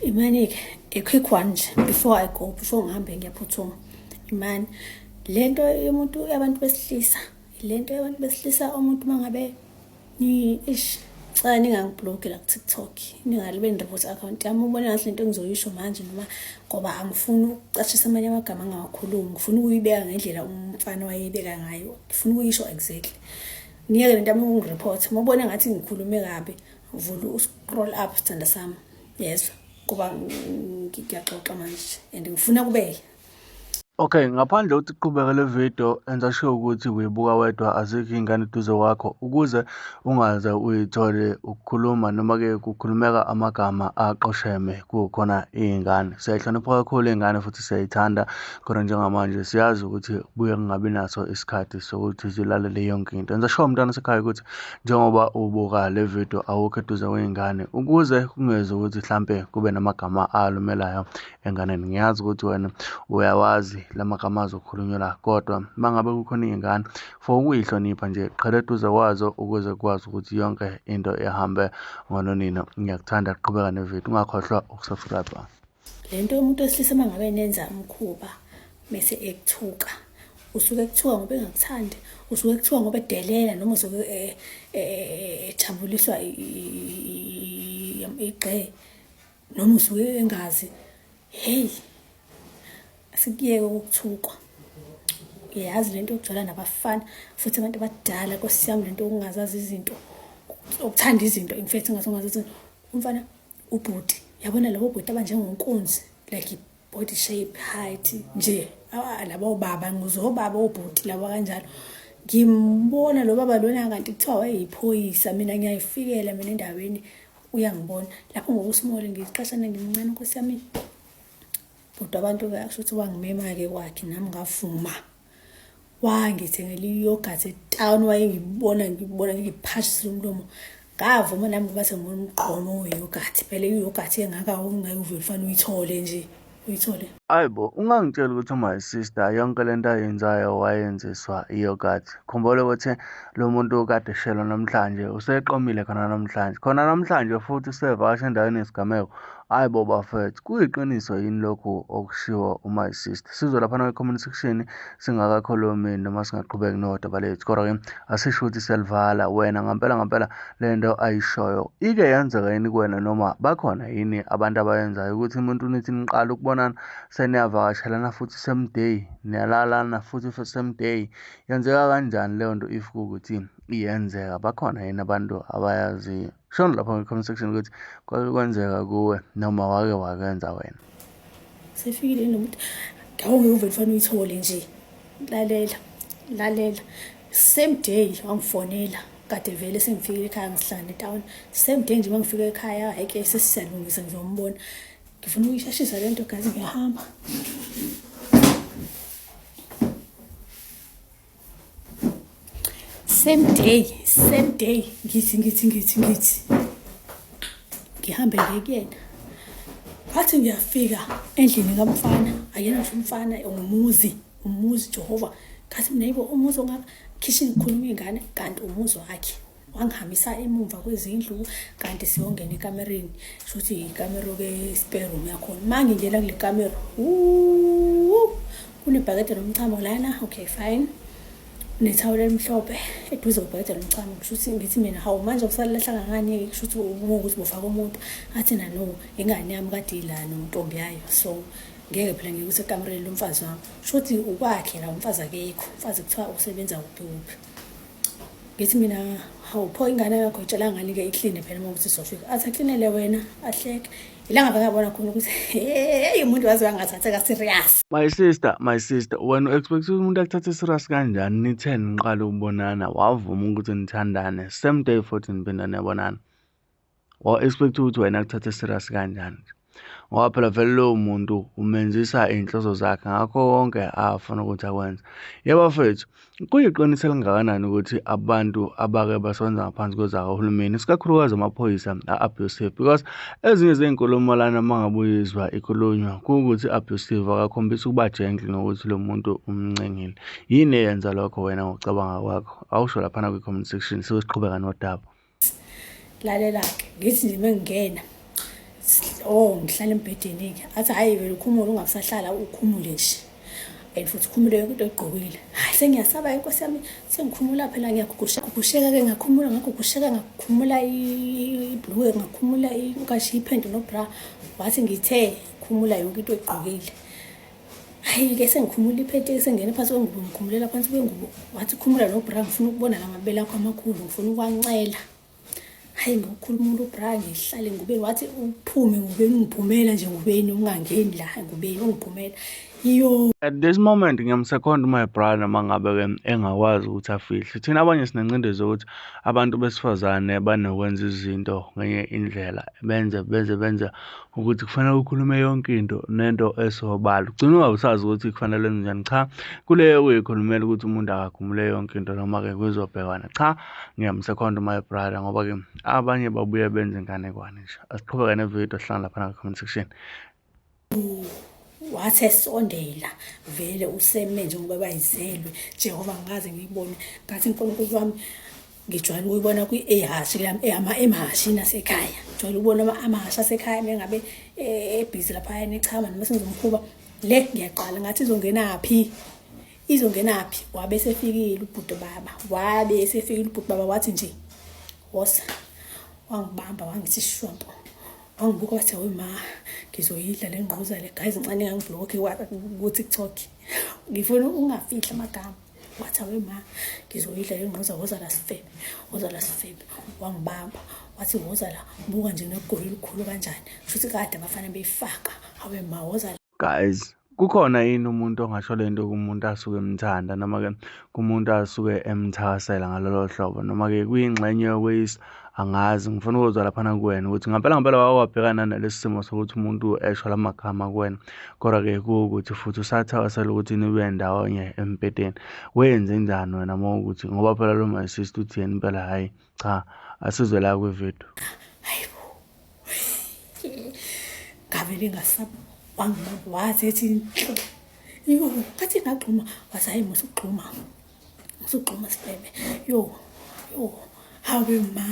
Imani-ke, a quick one nje before I go, before ngihambe ngiyaphuthuma. Imani, lento yomuntu yabantu besilisa, lento yabantu besilisa umuntu mangabe ni ish cela ningangibhlokhi la ku-TikTok, ningalibe ni-report account yami ubone ngathi lento engizoyisho manje noma ngoba angifuni ukucashisa amanye amagama angawakhulumi, ngifuna ukuyibeka ngendlela umfana wayeyibeka ngayo, ngifuna ukuyisho exactly. Niyeke lento yami ukungi-report, uma ubona ngathi ngikhulume kabi, vula u-scroll up sithanda sami, yezwa kuba ngiyaxoxa manje and ngifuna kube. Okay, ngaphandle kokuthi iqhubeke le video, enza sure ukuthi uyibuka wedwa, azikho iy'ngane eduze kwakho ukuze ungaze uyithole ukukhuluma noma-ke kukhulumeka amagama aqosheme kukhona iy'ngane. Siyayihlonipha kakhulu iy'ngane futhi siyayithanda, kodwa njengamanje siyazi ukuthi kubuye kungabi naso isikhathi sokuthi zilalele yonke into. Enza sure mntwana osekhaya ukuthi njengoba ubuka le video awukho eduze kwey'ngane ukuze kungezi ukuthi hlampe kube namagama alumelayo enganeni. Ngiyazi ukuthi wena uyawazi la magama azokhulunywa la, kodwa uma ngabe kukhona iy'ngane for ukuyihlonipha nje qhela eduze kwazo ukuze kwazi ukuthi yonke into ihambe ngononino. Ngiyakuthanda, qhubeka nevidiyo, ungakhohlwa ukusubscribe. Le nto yomuntu wesilisa uma ngabe nenza umkhuba mese ekuthuka, usuke ekuthuka ngoba engakuthandi, usuke ekuthuka ngoba edelela noma usuke ejabuliswa igqe noma usuke engazi. Hey, asikuyeke ukuthukwa. Uyayazi lento yokujwayela nabafana futhi abantu abadala, Nkosi yami, lento yokungazazi izinto, ukuthanda izinto, in fact ngathi ungazazi izinto. Umfana ubhuti, yabona labo bhuti abanjengonkunzi, like body shape, height nje, labo baba, ngizobaba obhuti labo kanjalo. Ngimbona lo baba lona kanti kuthiwa wayeyiphoyisa, mina ngiyayifikela mina endaweni uyangibona lapho ngokusimole ngiqashana ngimncane, Nkosi yami. Kodwa abantu-ke akusho ukuthi wangimema-ke kwakhe, nami ngavuma. Wangithengela i-yogurt etown, wayengibona ngibona ngiphashisile umlomo. Ngavuma nami ngoba sengibona umgqomo we-yogurt. Phela i-yogurt engaka ungeke uvele ufane uyithole nje, uyithole. Ayi bo, ungangitsheli ukuthi my sister yonke lento ayenzayo wayenziswa i-yogurt. Khumbula ukuthi lo muntu kade eshelwa namhlanje useqomile khona namhlanje. Khona namhlanje futhi usevakashe endaweni yesigameko. Ayi bo bafethu, kuyiqiniso yini lokhu okushiwo u-my sister? Sizwe laphana kwi-comment section singakakhulumi noma singaqhubeki nodaba lethu. Kodwa-ke asisho ukuthi siyalivala. Wena ngampela ngampela le nto ayishoyo ike yenzeka yini kuwena noma bakhona yini abantu abayenzayo ukuthi umuntu nithi niqala ukubonana seniyavakashelana futhi same day, niyalalana futhi same day. Yenzeka kanjani leyo nto if kuwukuthi iyenzeka? Bakhona yini abantu abayaziyo? Shona lapha kwi-comment section ukuthi kwake kwenzeka kuwe noma wake wakwenza wena. Sefikile nomuntu ngawungeke uvele ufane uyithole nje. Lalela, lalela. Same day wangifonela kade vele sengifikile ekhaya ngihlala etown. Same day nje mangifika ekhaya, hhayi ke sesiyalungisa ngizombona. Ngifuna ukuyisheshisa lento guys, ngiyahamba. Same day, same day ngithi ngithi ngithi ngithi ngihambe ngiye kuyena. Wathi ngiyafika endlini kamfana, akuyena ngisho umfana, umuzi, umuzi Jehova. Ngathi mina yibo umuzi ongaka, khishini kukhuluma iy'ngane kanti umuzi wakhe. Wangihambisa emumva kwezindlu kanti siyongena ekamereni, shuthi ikamero-ke spare room yakhona. Uma ngingena kule kamero, kunebhakede lomchamo lana, okay fine. Nethawula elimhlophe eduze kwebhakede lomchamo. Kusho ukuthi ngithi mina hawu manje usalilahla ngani-ke, kusho ukuthi ukuthi bufaka umuntu. Athi na no, ingane yami kade ila nontombi yayo, so ngeke phela ngike kusekamereni lomfazi wami. Kusho ukuthi ukwakhe la umfazi akekho, umfazi kuthiwa usebenza kuphi kuphi. Ngithi mina hawu pho ingane yakho itshela ngani-ke ikline phela uma ukuthi izofika. Athi aklinele wena, ahleke. Ilanga bengabona khona ukuthi hey umuntu waze wangathatheka serious. My sister, my sister, wena u-expect ukuthi umuntu akuthathe serious kanjani? Nithe niqala ukubonana, wavuma ukuthi nithandane, same day futhi niphinda niyabonana. Wa-expect ukuthi wena akuthathe serious kanjani? Ngoba phela vele lowo muntu umenzisa iy'nhloso zakhe ngakho konke afuna ukuthi akwenze. Yebo bafethu, kuyiqiniso elingakanani ukuthi abantu abake basebenza ngaphansi kwezakahulumeni, isikakhulukazi amaphoyisa a-abusive, because ezinye zey'nkulumo lana uma ngabe uyizwa ikhulunywa kuwukuthi abusive, akakhombisi ukuba gentle nokuthi lo muntu umncengile. Yini eyenza lokho wena ngokucabanga kwakho? Awusho laphana kwi-comment section sibe siqhubeka nodaba. Lalela-ke, ngithi nje mengingena Oh, ngihlala embhedeni-ke. Athi hhayi vele ukhumule ungabisahlala ukhumule nje. And futhi ukhumule yonke into oyigqokile. Hhayi sengiyasaba inkosi yami, sengikhumula phela ngiyagugusheka-ke ngakhumula ngagugusheka ngakhumula ibhulukwe ngakhumula ngashiya iphenti nobra. Wathi ngithe khumula yonke into oyigqokile. Hhayi-ke sengikhumula iphenti sengena phansi kwengubo ngikhumulela phansi kwengubo. Wathi khumula nobra ngifuna ukubona la mabele akho amakhulu ngifuna ukwancela. Hayi ngokukhuluma ubra ngihlale ngubeni wathi uphume ngubeni ungiphumela nje ngubeni ungangeni la ngubeni ungiphumela iyo. At this moment ngiyamsekhonda my brother mangabe-ke engakwazi ukuthi afihle. Thina abanye sinencindezi yokuthi abantu besifazane banokwenza izinto ngenye indlela benze beze benze ukuthi kufanele ukhulume yonke into nento esobala. Ugcine ungabusazi ukuthi kufanele wenze njani. Cha, kuleyo kuyikhulumela ukuthi umuntu akakhumule yonke into noma-ke kuzobhekwana. Cha, ngiyamsekhonda my brother ngoba-ke abanye babuye benze inganekwane nje. Asiqhubeke nevidiyo sihlangane laphana kwi-comment section. Wathi esondela vele useme njengoba bayizelwe Jehova ngikaze ngiyibone ngathi uNkulunkulu wami ngijwayele ukuyibona kwi-ehhashi emahhashini asekhaya ngijwayele ukubona amahhashi asekhaya mengabe ebhizi laphayana echama noma sengizomkhuba le ngiyaqala ngathi izongenaphi izongenaphi wabe esefikile ubhuti baba wabe esefikile ubhuti baba wathi nje wosa wangibamba wangithi shwampo wangibuka wathi hawe ma ngizoyidla le ngquza le guys ngicane ngangibhlokhe ku-TikTok ngifuna ungafihli amagama wathi hawe ma ngizoyidla le ngquza woza la sifebe woza la sifebe wangibamba wathi woza la buka nje negoli elikhulu kanjani futhi kade abafana beyifaka hawe ma woza la. Guys, kukhona yini umuntu ongasho lento kumuntu asuke emthanda noma-ke kumuntu asuke emthakasela ngalolo hlobo noma-ke kuyingxenye yokweyisa angazi ngifuna ukuzwa laphana kuwena ukuthi ngampela ngampela wake wabhekana nalesi simo sokuthi umuntu esho la magama kuwena kodwa-ke kuwukuthi futhi usathakasela ukuthi nibe ndawonye embhedeni wenze njani wena uma ukuthi ngoba phela lo my sister uthi yena impela hhayi cha asizwe la kwividiyo. Hayibo ngavele ngasaba wangibamba wathi ethi nhlo yo ngathi ngagxuma wathi hayi musugxuma musugxuma sifebe yo yo hawe ma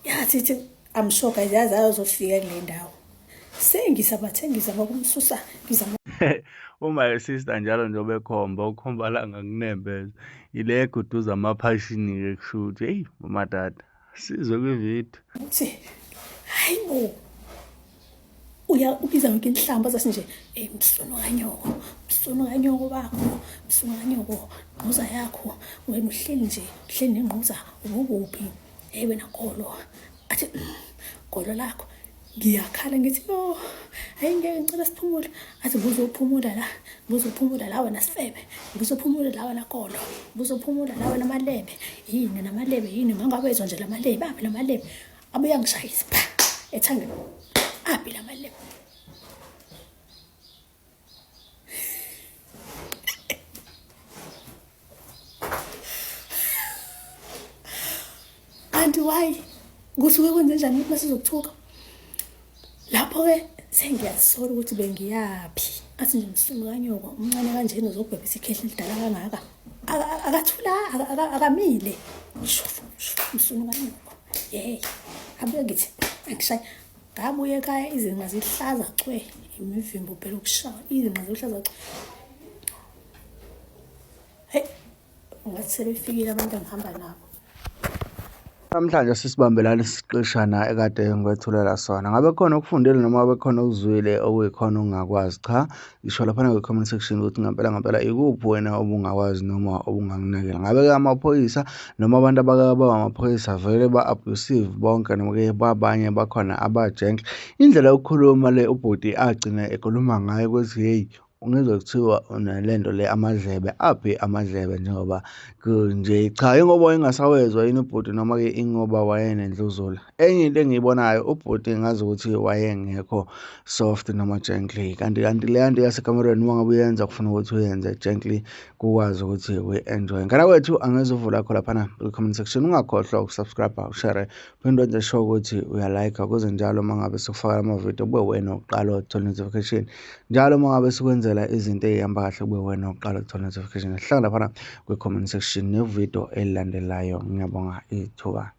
yathi ithi I'm sure guys yazi ayozofika kule ndawo sengisabathe ngizama ukumsusa ngizama uma sister njalo nje obekhomba ukhomba la ngakunembeza ile eguduza amaphashini-ke kusho ukuthi eyi mamadada Sizwe kwividiyo. Uthi hayi bo uya ubiza yonke inhlamba zathi nje hey msono kanyoko msono kanyoko bakho msono kanyoko ngquza yakho wena uhleli nje uhleli nengquza ubukuphi hey wena golo athi golo lakho ngiyakhala ngithi yo hayi ngeke ngicela siphumule athi buzophumula la buzophumula la wena sifebe buzophumula la wena kolo buzophumula la wena malebe yini namalebe yini ngangawezwa nje lamalebe aphi lamalebe abuye angishayise pha ethangeni aphi lamalebe Kanti why kusuke kwenze njani ukuthi masizokuthuka lapho-ke sengiyazisola ukuthi bengiyaphi athi nje msunu kanyoko umncane kanjena uzogwebisa ikhehla elidala kangaka akathula akamile shufu shufu msunu kanyoko yeyi abuye ngithi angishaye ngabuye ekhaya izinqa zihlaza cwe imivimbo phela ukushaya izinqa zihlaza cwe Hey, ungathi sebefikile abantu engihamba nabo. Namhlanje sisibambelana isiqeshana ekade ngikwethulela sona. Ngabe khona okufundile noma ngabe khona okuzwile okuyikhona ongakwazi? Cha, ngisho laphana kwi-comment section ukuthi ngempela ngempela ikuphi wena obungakwazi noma obungakunakela. Ngabe-ke amaphoyisa noma abantu abake baba amaphoyisa vele ba-abusive bonke noma-ke babanye bakhona aba-gentle. Indlela yokukhuluma le ubhuti agcine ekhuluma ngayo ukuthi hheyi Ungezwa kuthiwa unalento le amadlebe aphi amadlebe njengoba kunje cha ingoba wayengasawezwa yini ubhuti noma-ke ingoba wayenendluzula enye into engiyibonayo ubhuti ngazi ukuthi wayengekho soft noma gently kanti kanti leya nto yasekamerweni uma ngabe uyenza kufuna ukuthi uyenze gently kukwazi ukuthi we-enjoy ngana kwethu angeze uvula kho laphana kwi-comment section ungakhohlwa ukusubscribe ushare Phinde wenze sure ukuthi uyalayikha kuze njalo uma ngabe sikufakela amavidiyo kube wena oqala ukuthola notification. Njalo uma ngabe sikwenzela izinto ey'hamba kahle kube wena oqala ukuthola notification. Sihlangane laphana kwi-comment section nevidiyo elilandelayo. Ngiyabonga ithuba.